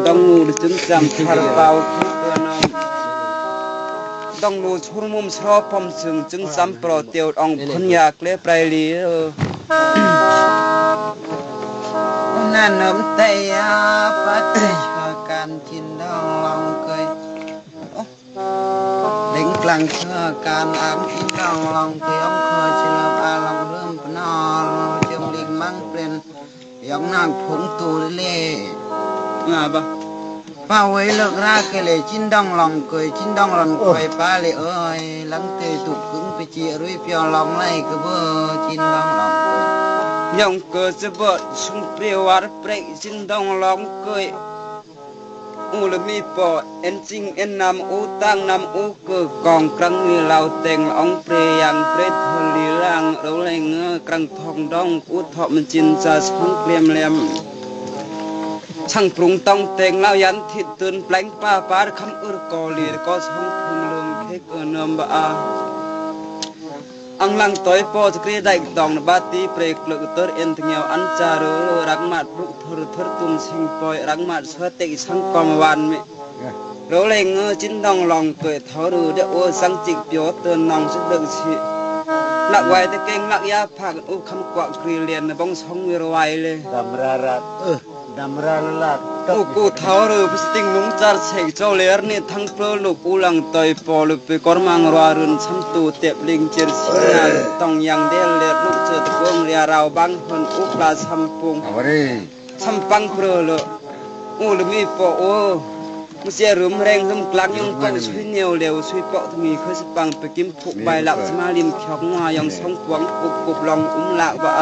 ດອງນູດຈຶ່ງຈຳທາລະເປົາເກີນນອງ ດອງນູດຊຸນມຸມຊອບພອມຊຶງຈຶ່ງຈຳປຣອຕຽວອອງພົນຍາເກລປາຍລີເອີ ນານອມໄຕຍາປະເທດການຈິນດອງລອງເກີຍ ເລັງກລາງເຊື່ອການອາງອິນດອງລອງເກຍອງເຄີຍເສຍອາລອງເລີ່ມປະນອລຈົງລິງມັງເປັນ ຢອງນາງຜົງຕູເລ ມາບະ ປາເວເລີກລາເກເລ ຈິນດອງລອງເກຍ ຈິນດອງລອນເກຍ ປາເລເອີຍ ລັງເຕຕຸກຄຶງໄປຈີລຸຍປຽວລອງໄລກະເບີ ຈິນດອງລອງເກຍ ຍອງເກີຍຈະເບີ ຊຸງປຽວວາດເປຣກ ຈິນດອງລອງເກຍ ອູລະມີປໍ ເອັນຈິງເອັນນຳອູຕາງນຳອູເກີກອງກລັງມີລາວແຕງລະອອງເປຣຍາງເປຣເທີລີລາງເຮົາແລງເງີກລັງທອງດອງອູເທາະມັນຈິນຈາຊ່ອງເກລຽມແຫຼມ ຊ່າງປຸງຕ້ອງແຕງລາວຢັນທິດຕື່ນແປງປາປາດຄຳອຶດກໍລີແລະກໍຊ່ອງເພິງເລີງເຄກເອີເນີມບາອາ ອັງລັງຕອຍປໍຈະກຣີໄດ້ຕອງນະບາຕີເປຣກເລີກເຕີດເອັນທະແງວອັນຈາເຣີ ລັງມາດປຸກເທີເທີຕຸມຊິງປອຍ ລັງມາດເຊືອເຕັກສັງກອມວານເມ ໂລເລງເງີຈິນດອງລອງເກີຍເທົາລືເດໂອສັງຈິກປຽວເຕີນນອງຊິເດີກຊິ ລັກໄວແຕ່ເກັ່ງລັກຢາພາກອຸຄຳກວາກກຣີລຽນໃນບ້ອງຊ່ອງວິລະໄວເລ ດຳລາລາດ ເອີ ດຳລາລາດ ອຸກູເທົາລືພະສະຕິງນຸງຈາດເສກເຈົ້າເລຣນິທັງເປີລູກອູລັງຕອຍປໍລືໄປກອນມັງຣວາຣືນຊຳຕູເຕັບລິງເຈນຊິນາຕອງຍັງເດລເລດນຸເຈີຕະເບີງເລຍາລາວບັງເຮີນອຸປລາຊຳປຸງ ສຳປັງເປີເລີ ອູລະມີປໍໂອ ມະເສຍລຶມແຮງລຶມກລາງຍົງກອງຊຸຍແນວເລວຊຸຍເປາະທະມີເຄີຍສະປັງໄປກິມ ຜູ້ໃບລາກສະມາລິມຂອງງວາ ຢອງສອງກວາງກຸບກຸບລອງອຸມລາກວ່າ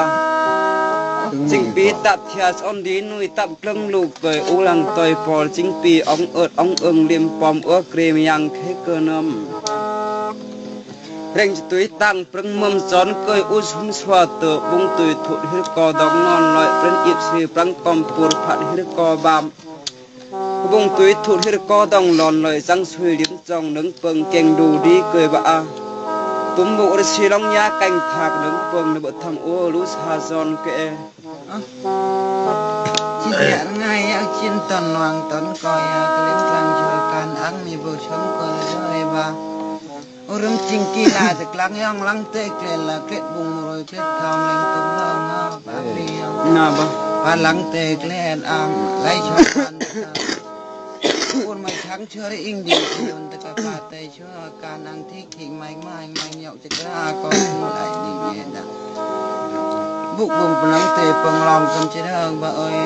ຈິງປີຕັບທຽສອອນດີໜຸຍຕັບເກິ່ງລູກເກີຍ ອູລັງຕອຍປໍຈິງປີອອງເອີດອອງເອິງລິມປອມເອືອເກຣມຍັງເຄເກີເນີມ ເລັງຈະຕຸຍຕັ້ງເປິງເມືອມຈອນເກີຍອຸຊຸມຊວາເຕີ ບຸງຕຸຍທຸດຮິລະກໍດອງງອນລອຍເປັນອີບຊີປລັງກອມປູຣພັດຮິລະກໍບາມ ບຸງຕຸຍທຸດຮິລະກໍດອງລອນລອຍ ຈັງຊຸຍລິມຈອງເໜິງເປິງເກັ່ງດູດີເກີຍບາອາ ຕຸມບຸກຣິຊີລອງຍາແກ່ງທາກເໜິງເປິງນະເບີທັງໂອລູຊາຈອນເກເອ ອາ ຈິດຍາງ່າຍຍາກຈິນຕອນຫວ່າງຕອນກໍຍາກເລັງກລາງເຊີການອັງມີບໍ່ຊົງກໍເລີຍບາ ໂອລຶມຈິງກີລາແຕ່ກລາງຍ່ອງຫຼັງເຕະເກລນລະເກລດບຸງໂຣຍເກລດທອງແລງຕົງເລົ່າເງົາປາກເມຍ ນາບະ ປານຫຼັງເຕະເກລນອາມໄລຊອກກັນ ໂອນມາທັງເຊື້ອໄດ້ອີງດີໂອນຕະກະປາແຕ່ເຊື້ອການອັງທິກຂິງໄມ້ໄມ້ໄມ້ເຫຍົາຈະກະລາກໍໄດ້ດີເນດະ ບຸກບຸງປະນັງເຕະເປິງລອງກຳຈະເດີງບາເອີຍ